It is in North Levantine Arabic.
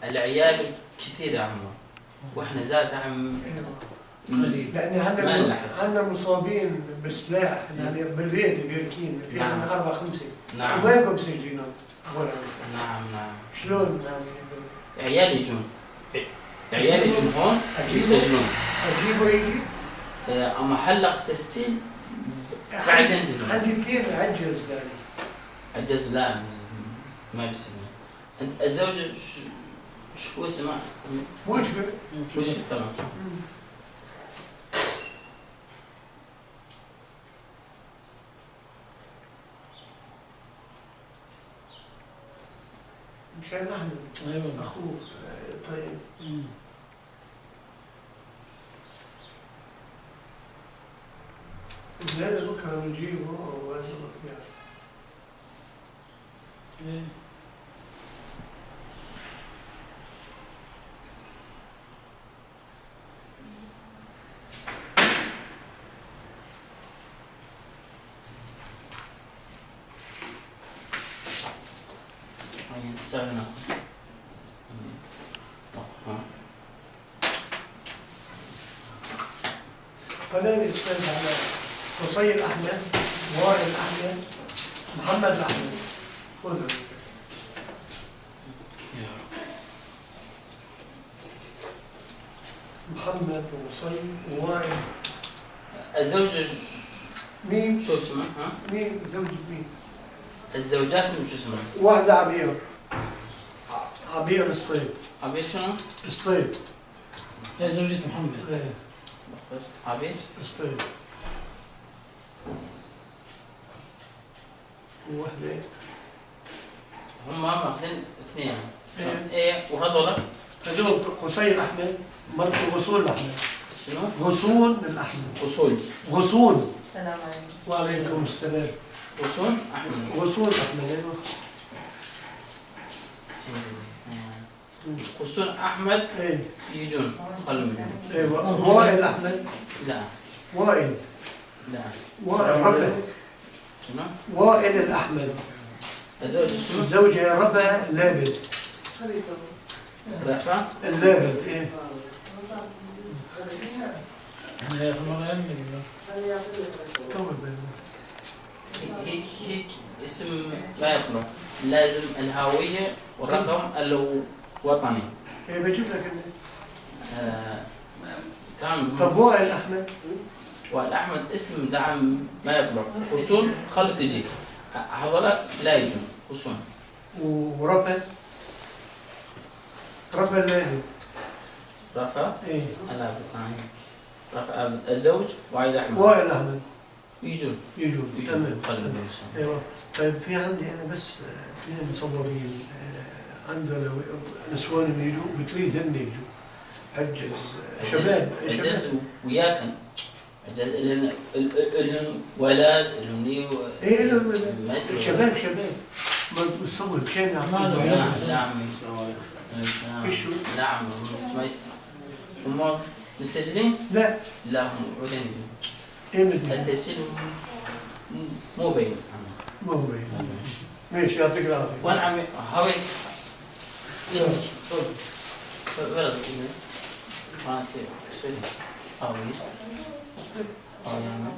العيال كثير يا عمو، واحنا زاد عم قليل. لأن ما عندنا نلحق. عندنا مصابين بالسلاح يعني بالبيت بيركين في نعم. عندنا أربعة خمسة. نعم. وينكم مسجلين؟ وين؟ نعم نعم. شلون يعني؟ عيال يجون، عيال يجون هون يسجلون. أجيبه يجي؟ اما حلق تسجيل بعدين تجون. عندي اثنين عجز يعني. عجز لا ما بيسجلون. انت الزوجة شو اسمها؟ وجبة. وش تمام. مشان احمد. ايوه. اخوه. طيب. زين بكره بنجيبه او يعني. ايه. قناة استاذ على قصي احمد، وائل احمد، محمد احمد. خذهم. يا رب. محمد وقصي ووائل. الزوجة مين؟ شو اسمه؟ ها؟ مين؟ زوجة مين؟ الزوجات شو اسمه؟ واحدة عبير. عبير الصيد. عبير شنو؟ الصيد. هي زوجة محمد. ايه. عبير؟ الصيد. وواحدة هم ماخذين اثنين. ايه. ايه وهذول؟ هذول قصي احمد، مرته غصون الاحمد. شنو؟ غصون الاحمد. غصون. غصون. السلام عليكم. وعليكم السلام. غصون احمد. غصون احمد ايوه. غصون احمد. ايه. يجون خلهم يجون. ايوه. وائل احمد. لا. وائل. لا. وائل ربع. شنو؟ وائل الاحمد. الزوجة شنو؟ الزوجة ربع لابد. رفا؟ اللابد ايه. احنا مرة علمي طول بالك. هيك هيك اسم ما يطلع، لازم الهوية والرقم الوطني. ايه بجيب لك. تمام. طب وائل احمد؟ وائل احمد اسم دعم ما يطلع، غصون خلوا تجي، هذولاك لا يجون غصون. وربع؟ ربع اللابد. رفا؟ ايه. لا رفا الزوج وائل احمد. وائل احمد. يجون. يجون تمام. خلوا ان شاء الله. ايوه. طيب في عندي انا بس اثنين مصورين عندنا نسوان يجوا بتريد هن يجوا. عجز شباب. عجز وياكن. عجز لهم ولد لهم لي ايه لهم شباب شباب بتصور مشان يعطيهم. نعم نعم. نعم ما يصير. هم مسجلين؟ لا لا هم بعدين يجون. ايه التسجيل مو باين. مو باين. ماشي يعطيك العافية. وين عمي هاوي؟ يلا تفضل. بلد ما شو هاوي؟ هاوي عمي.